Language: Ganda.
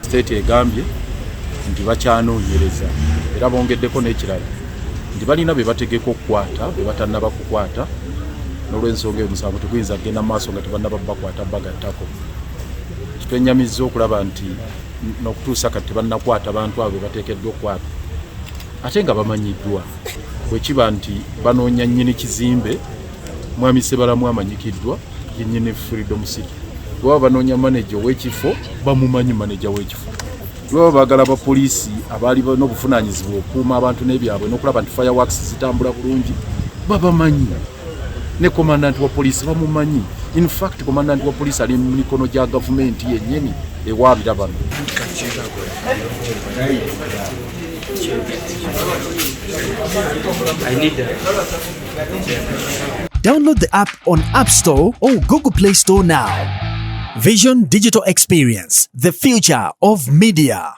State egambye nti bakyanoonyereza era bongeddeko n'ekirala nti balina be bategeka okukwata be batannaba kukwata, n'olwensonga eyo omusango teguyinza kugenda mu maaso nga tebannaba bakwata bagattako. Kitwenyamizza okulaba nti n'okutuusa kati tebannakwata bantu abo be bateekeddwa okukwata ate nga bamanyiddwa. Bwe kiba nti banoonya nnyini kizimbe, Mwami Ssebalamu amanyikiddwa ye nnyini Freedom City. Bwe baba banoonya maneja ow'ekifo, bamumanyi maneja w'ekifo. Bwe baba baagala abapoliisi abaali n'obuvunaanyizibwa okukuuma abantu n'ebyabwe n'okulaba nti fireworks zitambula bulungi, babamanyi. Ne komandanti wa poliisi bamumanyi. In fact, komandanti wa poliisi ali mu mikono gya gavumenti yennyini ewaabira bano. I need that. Download the app on App Store or Google Play Store now. Vision Digital Experience, the future of media.